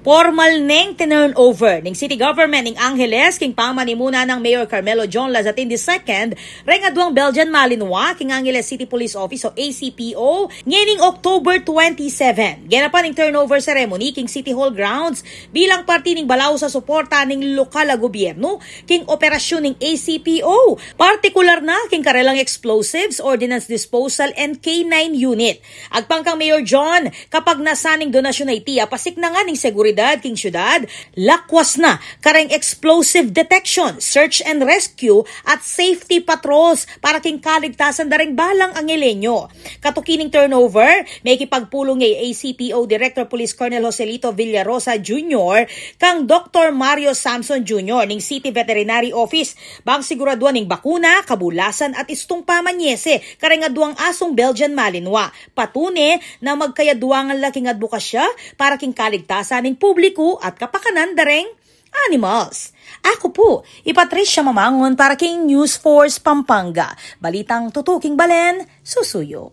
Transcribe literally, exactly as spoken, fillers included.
Pormal neng tinurnover ning city government ning Angeles king pamanimunan nang Mayor Carmelo John Lazatin the second, reng aduang Belgian Malinois king Angeles City Police Office o A C P O ngening October twenty-seven. Ganapan ing turnover ceremony king City Hall grounds bilang parti ning balaus a suporta ning lokal a gobyernu king operasyun ning A C P O, partikular na king karelang explosives, ordnance disposal, and K nine unit. Agpang kang Mayor John, kapagnasan ning donasyun a iti, apasik na ngan ing seguridad king syudad, lakwas na kareng explosive detection, search and rescue, at safety patrols para king kaligtasan da reng balang Angelenyo. Katuki ning turnover, mekipagpulung ya i A C P O Director Police Colonel Joselito Villarosa Junior kang Doktor Mario Samson Junior ning City Veterinary Office bang siguraduan ing bakuna, kabulasan at istung pamanyese kareng aduang asung Belgian Malinois. Patune na magkayaduangan la king adbokasya para king kaligtasan ning publiku at kapakanan da reng animals. Aku pu i Patricia Mamangun para king News Force Pampanga. Balitang tutuking balen, susuyu.